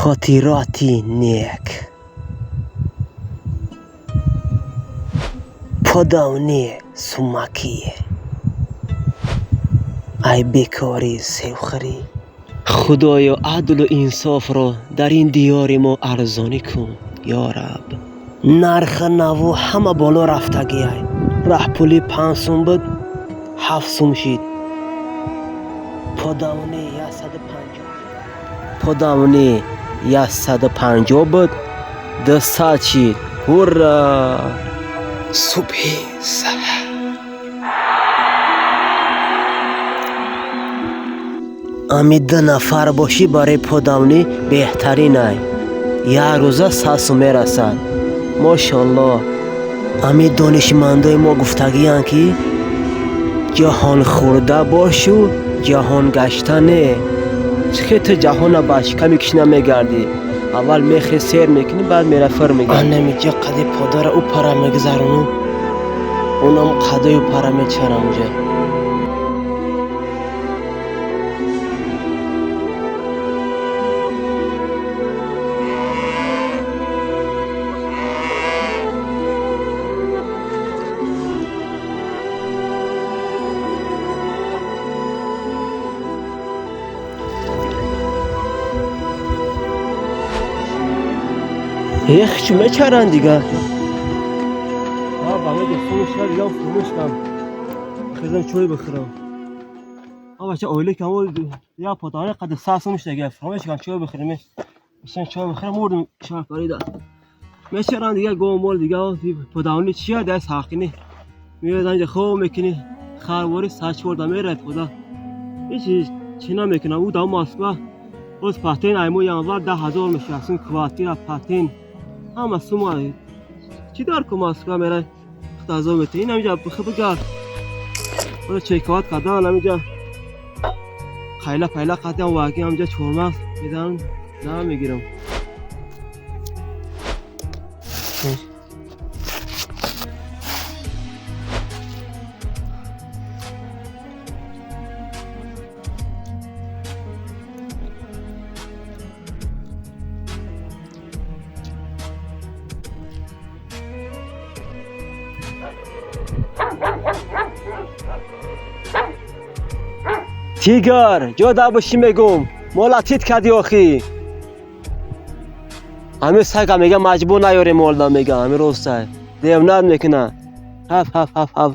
Хотироти нек. Подавни сумакие. Ай бекорӣ севхӯрӣ. Худоё, адлу инсофро дар ин диёри мо арзонӣ кун, ё раб. Нархи наву ҳама боло рафтагиай. Раҳпули 5 сум буд, 7 сум шид. Подавни 150. Подавни 150 буд, 200 шид. Ура! Субҳи саҳар. Ами ду нафар бошӣ, барои подавнӣ беҳтаринай. Як рӯза 100 сум мерасад. Мошолло. Ами донишмандои мо гуфтагиянд, ки ҷаҳонхӯрда бошу, ҷаҳонгашта не. Чӣ хел ту ҷаҳона ба шиками кишна мегардӣ? Аввал мехе сер мекунӣ, баъд мера фир мегардӣ. Анамиҷа қади подара ӯ пара мегузаронум, унам қадою пара мечарам уҷа. Эх, чӣ мечаранд дига? Хезам, чой бихӯрам. Бача, оила камо як подавни қади 100 сум шуда, фаромӯш кардам чой бихӯрем. Мешинам, чой бихӯрам, мурдим шаҳрпарида. Мечаранд дига гов, мол дига. Подавни чия дар сарқинӣ? Меояд анҷа, хоб мекунӣ, харвори сачворда меравад пода. Ҳеҷ чӣ намекунам. Ӯ дар Москва боз патент ай моҳи январ 10 000 мешавад. Сум квартира, патент, ҳама сума. Чӣ дар ку Москва мерай, азоб метавӣ. Ин ҳамиҷа бигард. Чековать кардан ҳамиҷа хайла пайла қатиам ваги ҳамиҷа чормағз медиҳанд, намегирам. Тигр, ҷо дар бошӣ, мегум, мола тит кардӣ охӣ. Ҳамин сага мега, маҷбур наёрем молда, мега, ҳамин ростай. Девнат мекуна. Ҳаф, ҳаф, ҳаф, ҳаф.